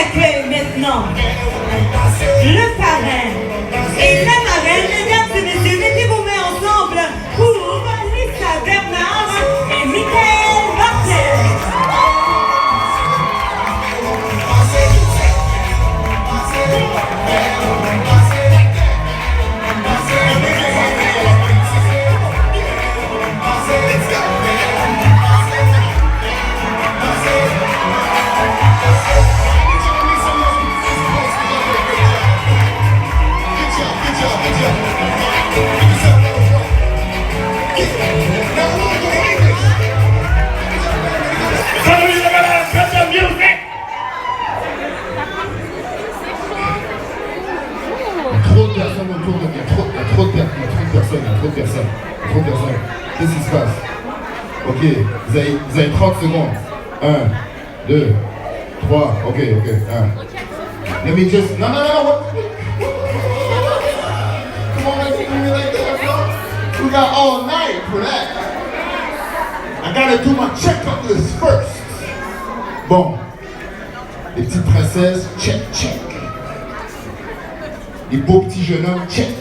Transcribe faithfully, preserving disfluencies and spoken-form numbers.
Accueille maintenant le parrain et la marraine, mesdames et messieurs, mettez vos mains ensemble pour Lisa Bernard et Michael Martel. Twò de pèsonn otou de mwen, twò, twò de pè-, twò de pèsonn, twò de pèsonn, twò de pèsonn. Qu'est-ce qui se passe? Ok, vous avez, vous avez trente secondes. Un, deux, trois, ok, ok, un. Let me just, non, non, non, what? Come on, let's do it like that, bro. We got all night for that. I gotta do my checkup list first. Bon. Les petites princesses, check, check. Les beaux petits jeunes hommes, check,